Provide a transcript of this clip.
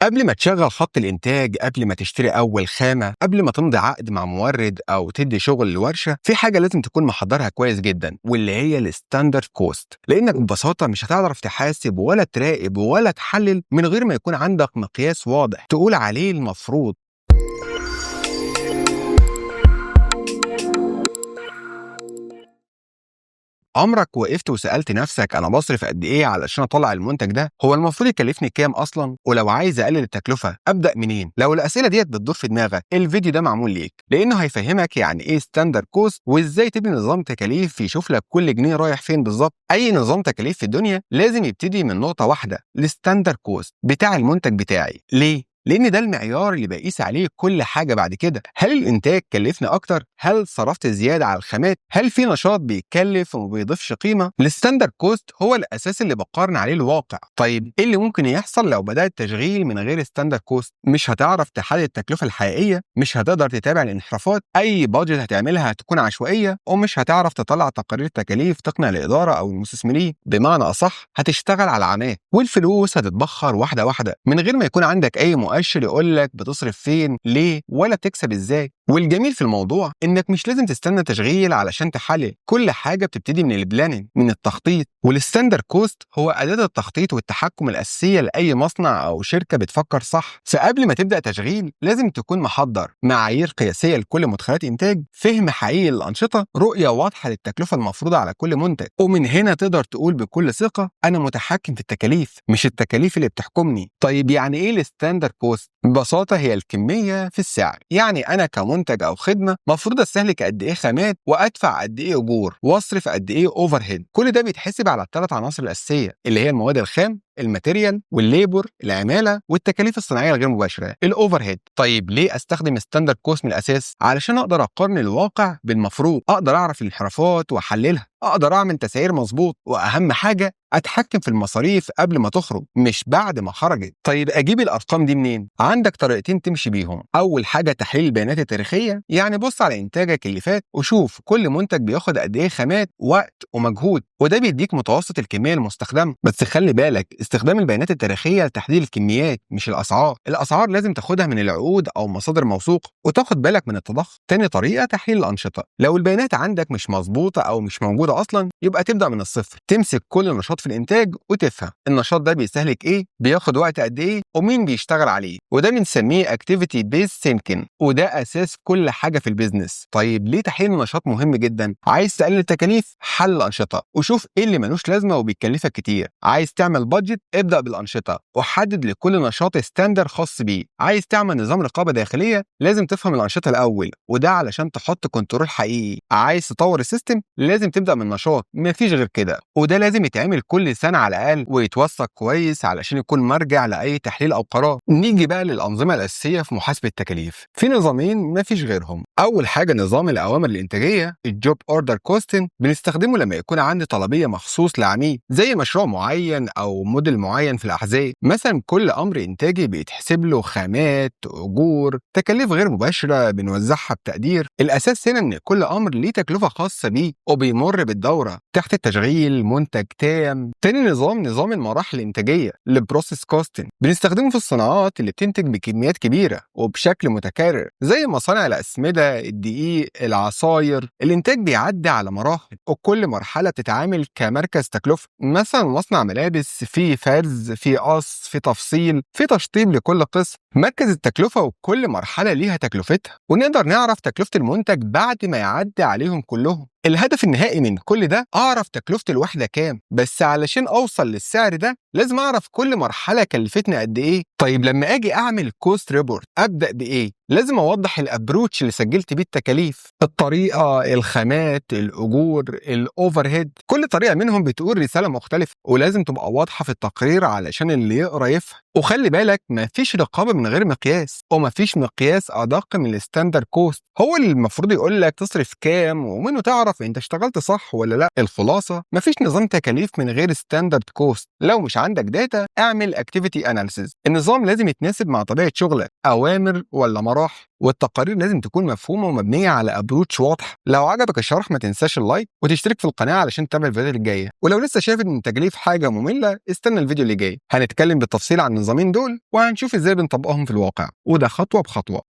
قبل ما تشغل خط الإنتاج، قبل ما تشتري أول خامة، قبل ما تمضي عقد مع مورد أو تدي شغل لورشة، في حاجة لازم تكون محضرها كويس جدا واللي هي ال standard cost. لأنك ببساطة مش هتعرف تحاسب ولا تراقب ولا تحلل من غير ما يكون عندك مقياس واضح تقول عليه المفروض. عمرك وقفت وسألت نفسك أنا بصرف قد إيه علشان أطلع المنتج ده؟ هو المفروض يكلفني كام أصلا؟ ولو عايز أقلل التكلفة أبدأ منين؟ لو الأسئلة ديت بتدور في دماغك الفيديو ده معمول ليك، لأنه هيفهمك يعني إيه standard cost وإزاي تبني نظام تكاليف يشوف لك كل جنيه رايح فين بالظبط. أي نظام تكاليف في الدنيا لازم يبتدي من نقطة واحدة، ال standard cost بتاع المنتج بتاعي. ليه؟ لأن ده المعيار اللي بقيس عليه كل حاجة بعد كده. هل الإنتاج كلفني أكتر؟ هل صرفت زيادة على الخامات؟ هل في نشاط بيتكلف وما بيضيفش قيمة؟ ال standard cost هو الأساس اللي بقارن عليه الواقع. طيب إيه اللي ممكن يحصل لو بدأت تشغيل من غير standard cost؟ مش هتعرف تحدد التكلفة الحقيقية، مش هتقدر تتابع الانحرافات، أي budget هتعملها هتكون عشوائية، ومش هتعرف تطلع تقارير تكاليف تقنع الإدارة أو المستثمرين. بمعنى أصح هتشتغل على عماه والفلوس هتتبخر واحدة واحدة من غير ما يكون عندك أي مؤشر يقول لك بتصرف فين، ليه، ولا بتكسب ازاي. والجميل في الموضوع انك مش لازم تستنى تشغيل علشان تحلل، كل حاجة بتبتدي من ال planning، من التخطيط. وال standard cost هو اداه التخطيط والتحكم الاساسية لاي مصنع او شركة بتفكر صح. فقبل ما تبدا تشغيل لازم تكون محضر معايير قياسية لكل مدخلات انتاج، فهم حقيقي للانشطه، رؤية واضحة للتكلفه المفروضة على كل منتج. ومن هنا تقدر تقول بكل ثقة انا متحكم في التكاليف، مش التكاليف اللي بتحكمني. طيب يعني ايه ال standard cost؟ ببساطة هي الكمية في السعر. يعني انا كمنتج او خدمة مفروض استهلك قد ايه خامات، وادفع قد ايه اجور، واصرف قد ايه overhead. كل ده بيتحسب على الثلاث عناصر الاساسية اللي هي المواد الخام ال material، وال labor العمالة، والتكاليف الصناعية الغير مباشرة ال overhead. طيب ليه استخدم standard cost من الاساس؟ علشان اقدر اقارن الواقع بالمفروض، اقدر اعرف الانحرافات واحللها، اقدر اعمل تسعير مظبوط، واهم حاجة اتحكم في المصاريف قبل ما تخرج مش بعد ما خرجت. طيب اجيب الارقام دي منين؟ عندك طريقتين تمشي بيهم. اول حاجة تحليل البيانات التاريخية، يعني بص على انتاجك اللي فات وشوف كل منتج بياخد قد ايه خامات، وقت، ومجهود، وده بيديك متوسط الكمية المستخدمة. بس خلي بالك، استخدام البيانات التاريخية لتحديد الكميات مش الاسعار. الاسعار لازم تاخدها من العقود او مصادر موثوقة، وتاخد بالك من التضخم. تاني طريقه تحليل الانشطة. لو البيانات عندك مش مظبوطة او مش موجودة اصلا، يبقى تبدا من الصفر، تمسك كل نشاط في الانتاج وتفهم النشاط ده بيستهلك ايه، بياخد وقت قد ايه، ومين بيشتغل عليه، وده بنسميه activity based thinking، وده اساس كل حاجة في ال business. طيب ليه تحليل النشاط مهم جدا؟ عايز تقلل التكاليف؟ حل الانشطة وشوف ايه اللي ملوش لازمه وبيكلفك كتير. عايز تعمل budget؟ ابدا بالانشطه وحدد لكل نشاط standard خاص بيه. عايز تعمل نظام رقابه داخلية؟ لازم تفهم الانشطة الاول، وده علشان تحط control حقيقي. عايز تطور ال system؟ لازم تبدا من نشاط، مفيش غير كده، وده لازم يتعمل كل سنة على الاقل ويتوثق كويس علشان يكون مرجع لاي تحليل او قرار. نيجي بقى للانظمه الاساسية في محاسبه التكاليف. في نظامين مفيش غيرهم. اول حاجة نظام الاوامر الانتاجية، ال job order costing، بنستخدمه لما يكون عندي طلبية مخصوص لعميل زي مشروع معين او موديل معين في الاحذية مثلا. كل امر انتاجي بيتحسب له خامات، اجور، تكاليف غير مباشرة بنوزعها بتقدير. الاساس هنا ان كل امر ليه تكلفة خاصة بيه وبيمر بالدوره تحت التشغيل، منتج تام. تاني نظام، نظام المراحل الانتاجية، ال process costing، بنستخدمه في الصناعات اللي بتنتج بكميات كبيرة وبشكل متكرر زي مصانع الاسمده، الدقيق، العصاير. الانتاج بيعدي على مراحل وكل مرحلة بتتعامل كمركز تكلفة. مثلا مصنع ملابس فيه فرز، فيه قص، فيه تفصيل، فيه تشطيب لكل قسم. مركز التكلفة وكل مرحلة ليها تكلفتها، ونقدر نعرف تكلفة المنتج بعد ما يعدي عليهم كلهم. الهدف النهائي من كل ده اعرف تكلفة الوحدة كام، بس علشان اوصل للسعر ده لازم اعرف كل مرحلة كلفتني قد ايه. طيب لما اجي اعمل cost report ابدا بايه؟ لازم اوضح ال approach اللي سجلت بيه التكاليف، الطريقة، الخامات، الاجور، ال overhead. كل طريقه منهم بتقول رسالة مختلفة ولازم تبقى واضحة في التقرير علشان اللي يقرا يفهم. وخلي بالك، مفيش رقابه من غير مقياس، ومفيش مقياس ادق من ال standard cost. هو اللي المفروض يقول لك تصرف كام ومنه تعرف انت اشتغلت صح ولا لا. الخلاصة، مفيش نظام تكاليف من غير standard cost. لو مش عندك data اعمل activity analysis. النظام لازم يتناسب مع طبيعة شغلك، اوامر ولا مراحل. والتقارير لازم تكون مفهومه ومبنيه على approach واضح. لو عجبك الشرح ما تنساش ال like وتشترك في القناة علشان تتابع الفيديوهات الجاية. ولو لسه شايف ان التكاليف حاجة مملة، استنى الفيديو اللي جاي، هنتكلم بالتفصيل عن النظامين دول وهنشوف ازاي بنطبقهم في الواقع، وده خطوة بخطوة.